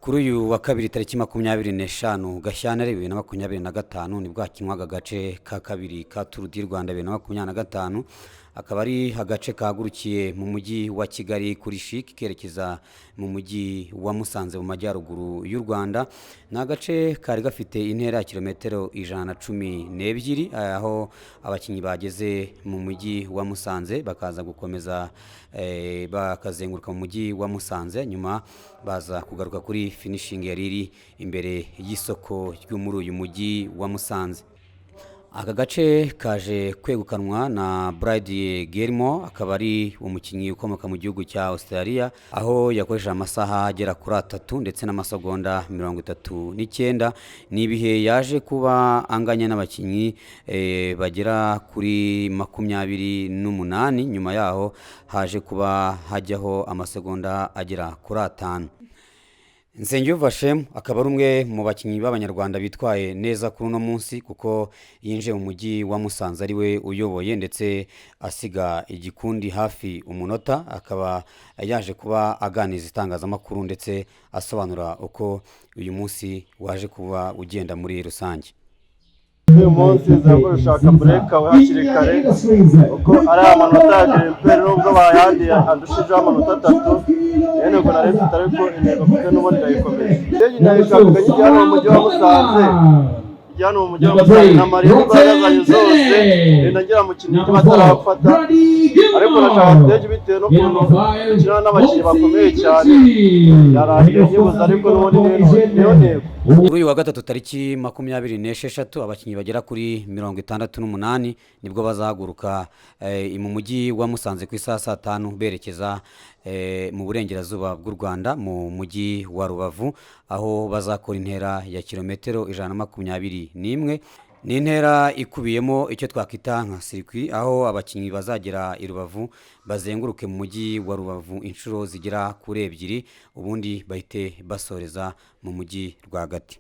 Kuri uyu wa kabiri tariki 25 Gashyantare 2025 nibwo hakinwaga agace ka kabiri ka Tour du Rwanda 2025, akaba ari agace kahagurukiye mu mujyi wa Kigali kuri CHIC kerekeza mu mujyi wa Musanze mu majyaruguru y'u Rwanda. Ni agace kari gafite intera ya kilometero 112, aho abakinnyi bageze mu mujyi wa Musanze bakaza gukomeza bakazenguruka mu mujyi wa Musanze, nyuma baza kugaruka kuri finishing yari iri imbere y'isoko ryo muri uyu mujyi wa Musanze. Aka gace kaje kwegukanwa na Brad Gilmore, akaba ari umukinnyi ukomoka mu gihugu cya Australia, aho yakoresheje amasaha agera kuri 3 ndetse n'amasegonda 39. Ni ibihe yaje kuba anganya n'abakinnyi bagera kuri 28. Nyuma yaho haje kuba hajyaho amasegonda agera kuri 5. Nsengiyumva Shemu akaba ari umwe mu bakinnyi b'Abanyarwanda bitwaye neza kuri uno munsi, kuko yinjiye mu mujyi wa Musanze ari we uyoboye ndetse asiga igikundi hafi umunota. Akaba yaje kuba aganiriza itangazamakuru ndetse asobanura uko uyu munsi waje kuba ugenda muri rusange. Uyu munsi nza gushaka breakaway hakiri kare, kuko ari amanota ya grimpeur, nubwo bayandiye andushijeho amanota 3, niyo ntego nari mfite, ariko intego mfite n'ubundi ndayikomeje. Indege nayishakaga nkijya hano mu mujyi wa Musanze, ijya hano mu mujyi wa Musanze na Mariya imbaraga zanjye zose ngenda ngera mu kinigi batarafata, ariko nashaka stage bitewe n'ukuntu dukina n'abakinnyi bakomeye cyane. Yarangiye nyibuze, ariko n'ubundi niyo ntego. Kuri uyu wa gatatu tariki 26, abakinnyi bagera kuri 68 nibwo bazahaguruka mu mujyi wa Musanze ku isaha saa 5 berekeza mu burengerazuba bw'u Rwanda mu mujyi wa Rubavu, aho bazakora intera ya kilometero 121. Ni intera ikubiyemo icyo twakwita nka circuit, aho abakinnyi bazagera i Rubavu bazenguruke mu mujyi wa Rubavu inshuro zigera kuri ebyiri, ubundi bahite basoreza mu mujyi rwagati.